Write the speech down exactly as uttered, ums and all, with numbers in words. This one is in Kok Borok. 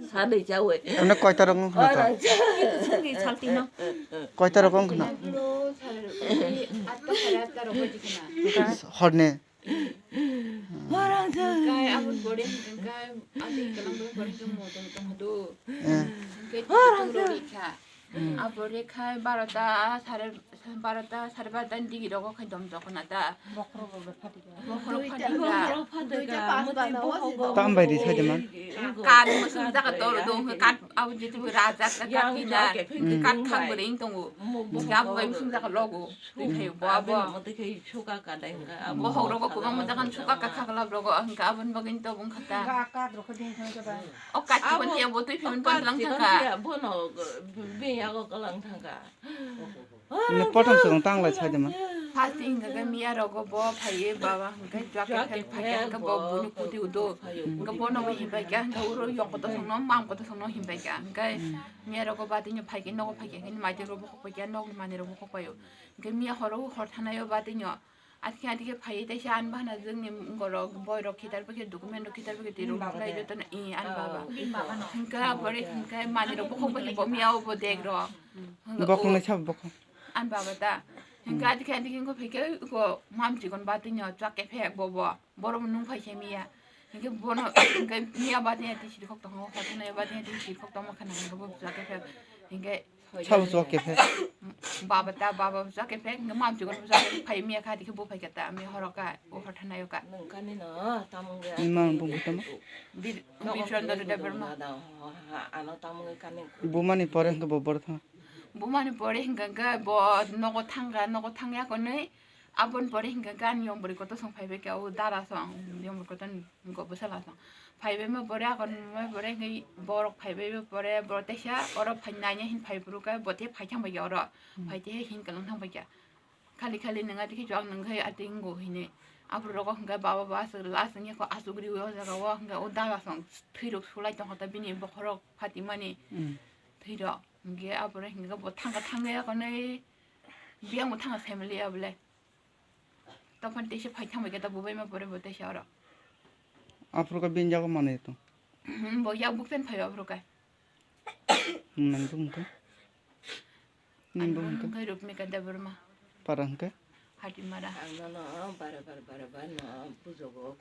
Sadai chawi. Ano koita rok wngkha na to? Koita rok wngkha na? Horni. Kai abun bore hingka, kai abun kalang bore hingka mo tong tong do. Eh. Kai tong tong ro ikha. Hmm. Abore khai barota, sare, barota, sare barota ni digi rogo khai dom jokna ta. Bokhorok rok phatika. Bokhorok phatika. Tam bai di sai de man. Kat musung jaga toro dong, kat abu jitu raja kat kina. Hmm. Kat khang bering tongo. Abu bai musung jaga logo. Twi phayo bo abo. Bokhorok rogo kubang mata kan suka kakha kalap rogo hingka abun bagin to bung khata. O kat chikon tiya bo twi phayo bo lang thangka. Bono be yago kalang thangka. Ini potong song tang lai sai de man. First hingka ke miya rogo bo phaye baba hingka jwak ke phai hingka bo buni kuti udo. Hingka bono bo himpai ka hingka uro yok koto songno mam koto songno himpai ka hingka miya rogo ba tinyo phai ke nogo phai ke hingka mai rogo bo khok pai ka nog mani rogo khok payo. Hingka miya horo hor thanayo ba tinyo. Atike atike phai teisa an bahana jwngni borok boy rok khitar pakhe document rok khitar pakhe twi rok lai jotono i an baba. Hingka bore hingka mani rok bokhok pakhe bo miya bo dek rok. Bokhok nai sab bokhok. An baba ta. Hingka adike adike hingka phai khe ko mam chikon ba twi no chak ke phek bo bo. Borom nung phai khe miya. Hingke bono hingke miya ba twi twi siri khok tong kha, khok tong ba twi twi siri khok tong kha nang bo chak ke phek. Hingke Sabo chwk kephek. Baba ta, baba chwk kephek, hingke mam chukon chwk kephek, phai miya kha, dikhe bo phai kha ta, miya horo kha, o hor thanayo kha. Nung kani no, tamung ge. Ni mang bung butama. Bir, Nogo Birchondra phai Debbarma. Ano tamung ge kani. Bumani pore hingke bo bor thang. Bumani pore hingke hingke bo nogo thangka, nogo thangya konwi, aboni pore hingke hingke ani yong bwrwi kotor song phai bai kha, o dara song, yong bwrwi kotor ni. Hingke bwsala song phaibaima pore, akon ma pore, hingke borok phaibaima pore, borok teisa oro phai naina hin phai phuru khe, bo tei phai thang bai kha oro, phai tei hin kwlwng thang bai kha. Khali khali nwng atike chwng nwng khe atwng go hinwi. Aphuru rogo hingke baba bo aswk last wngya kho, aswk riwi o jaga o, hingke o daga song thwi rok sulai tong kha ta bini bokhorok phatimani thwi rok. Hingke aphuru hingke bo thangka thangya konwi biyang bo thangka family ya bole. Tophan teisa phai thang bai khe ta bubaima pore bo teisa oro. Aphuru khe bini yago manwi tong. Hmm, bo yak bukchen phai aphuru khe. Nang tong tong. Nini bo hwnkhe? Hwnkhe Rupmika Debbarma. Para hwnkhe? Hatimara. Ang nono bara bara bara bara no bujogo